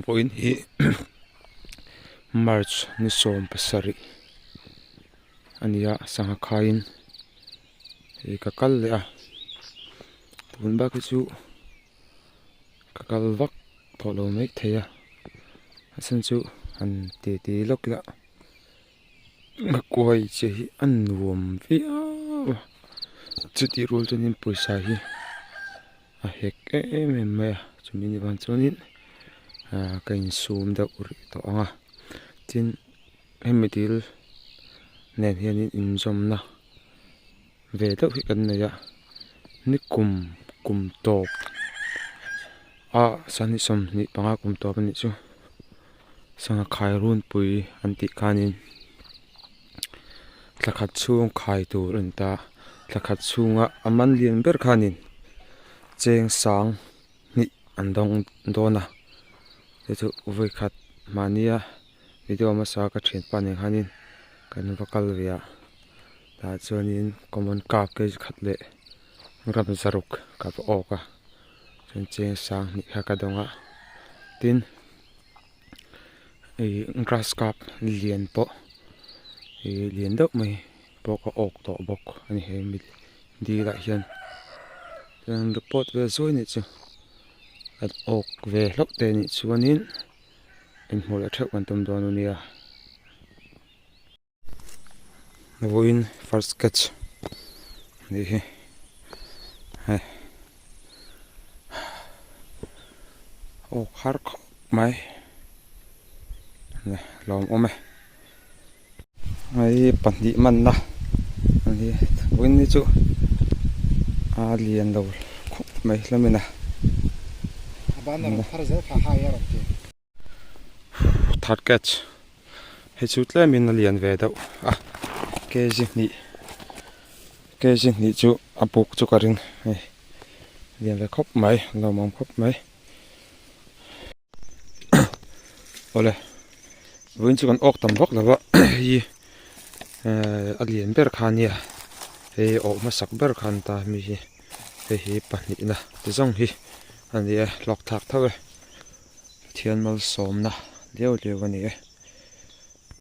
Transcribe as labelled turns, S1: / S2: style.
S1: Vawiin hi March ni 17 a ni a sangha khaiin ih ka kal leh a tun bak hi chu ka kal vak tawh lo mai thei a a chhan chu han ti ti lawk ila ka kuai che hi a nuam viau a chutih rual chuanin pawisa hi a hek em em mai a chumi ni vang chuanin ah ka insum deuh rih tawh ang a tin hemi dil nen hianin inzawmna ve deuh hi kan nei a ni kum kum tawp a sangni 25 kum tawp a nih chu sangha khai runpui an tih khanin thla khat chhung khai tur a ni ta thla khat chhunga a man lian ber khanin cheng sang hnih an dawng dawn a chu chu vawi khat mahnia video hmasa ka thianpa nen khanin kan va kal ve a tah chuanin common cup kg khat leh gram zaruk ka va awk a chuan cheng sang hnih kha ka dawng a tin ih grass cup lian pawh ih lian deuh mai pawh ka awk tawh bawk a ni he mi dil ah hian chuan report vel zuai anih chu an awk ve hlauh te anih chuanin inhmuh leh theuh kan tum dawn ania. Vawiin first catch anih hi hei awk har khawp mai lawmawm e hei pahnih manna ani vawiin hi chu a lian lo khawp mai hlawmin a. Third catch hei chu tlemin a lian ve deuh a kg hnih kg hnih chu a buk chu ka ring hei lian ve khawp mai lawmawm khawp mai awle vawiin chu kan awk tam vak lo va hei a lian ber kha ania hei awh hmasak ber kha an ta mi hi hei hi pahnihna ti zawng hi a ni e hlawk thlak tho e. Pathian malsawmna liau liau a ni e.